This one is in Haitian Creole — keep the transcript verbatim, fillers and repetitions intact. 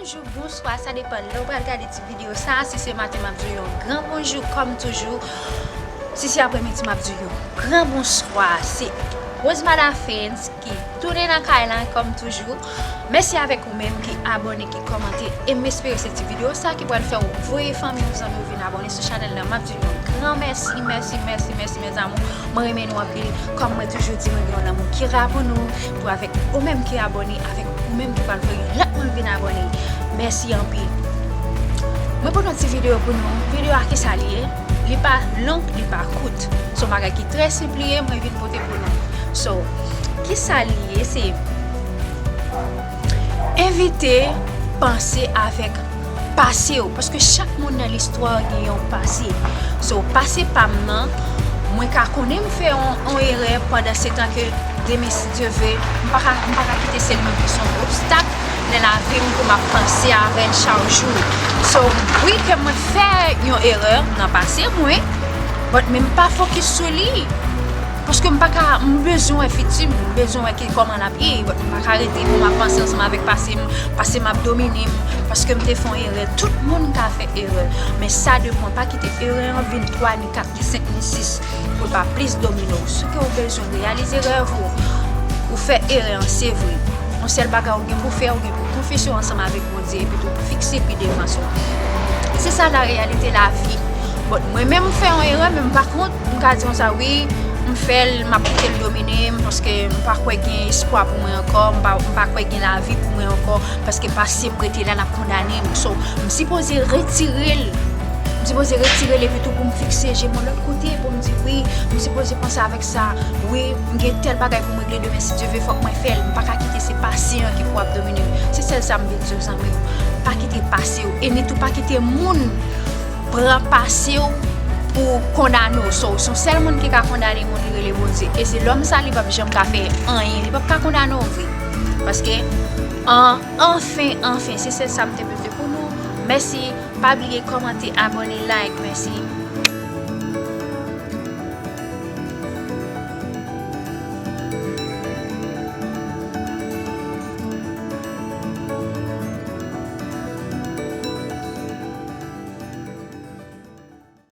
Bonjou, bonswa, sa depann lè w pral gade ti videyo sa. Si se maten, m ap di w yon gran bonjou, kòm toujou. Si se aprèmidi, m ap di w yon gran bonswa. Se Rosemada Fans ki tounen nan kay la, kòm toujou. Mèsi avèk ou menm ki abòne, ki kòmante, e m espere se ti videyo sa ki pral fè w voye fanmi w, zanmi w vin abòne sou chanèl la. M ap di nou yon gran mèsi, mèsi, mèsi, mèsi, mèsi, mes amours. Mwen renmen nou anpil. Kòm mwen toujou di, mwen gen yon lanmou ki ra pou nou, pou avèk ou menm ki abòne, avèk ou menm ki pral voye lòt moun vin abòne. Mèsi anpil. Mwen pote yon ti videyo pou nou. Videyo a, kisa li ye? Li pa long, li pa kout. Se yon bagay ki trè senp li ye, mwen vin pote pou nou. So, kisa li ye? Se evite panse avèk pase w, paske chak moun nan listwa gen yon pase. So, pase pa m nan, mwen ka konnen m fè yon, yon erè, pandan se tan ke demen, si Dye ve, m pa ka, m pa ka kite se li menm ki se yon obstak nan lavi m pou m ap panse avè l chak jou. So, wi, ke mwen fè yon erè nan pase mwen, but men m pa fokis sou li. Paske m pa ka, m bezwen wè fiti m, m bezwen wè ki, kòman l ap ye, but m pa ka rete pou m ap panse ansanm avèk pase m, pase m ap domine m, paske m te fè yon erè. Tout moun ka fè erè, men sa depann, pa kite erè an vin twa, ni kat, ni senk, ni sis, pou l pa plis domine w. Si ke w bezwen reyalize rèv ou, ou fè erè an, se vre. Yon sèl bagay ou gen pou fè, ou gen pou konfese w ansanm avèk Bondye, epi tou fikse pi devan sou. Se sa la reyalite lavi. Bon, mwen menm m fè yon erè, men m pa kont, m ka di konsa, wi, m fè l, m ap kite l domine m, paske m pa kwè gen espwa pou mwen ankò, m pa, m pa kwè gen lavi pou mwen ankò, paske pase m rete la, l ap kondane m. So, m sipoze retire l. M sipoze retire l epi tou pou m fikse je m yon lòt kote, pou m di, wi, m sipoze panse avèk sa. Wi, m gen tèl bagay pou m regle demen, si Dye ve, fòk mwen fè l. M pa ka kite se pase an ki pou ap domine m. Se sèl sa m vin di w, zanmi m. Pa kite pase w. E ni tou pa kite moun pran pase w pou kondane w. So, se yon sèl moun ki ka kondane moun, li rele Bondye. E se lòm sa, li p ap janm ka fè anyen. Li p ap ka kondane w vre. Paske, an, anfen, anfen, se sèl sa m te pote pou nou. Mèsi. Pa bliye kòmante, abòne, like. Mèsi.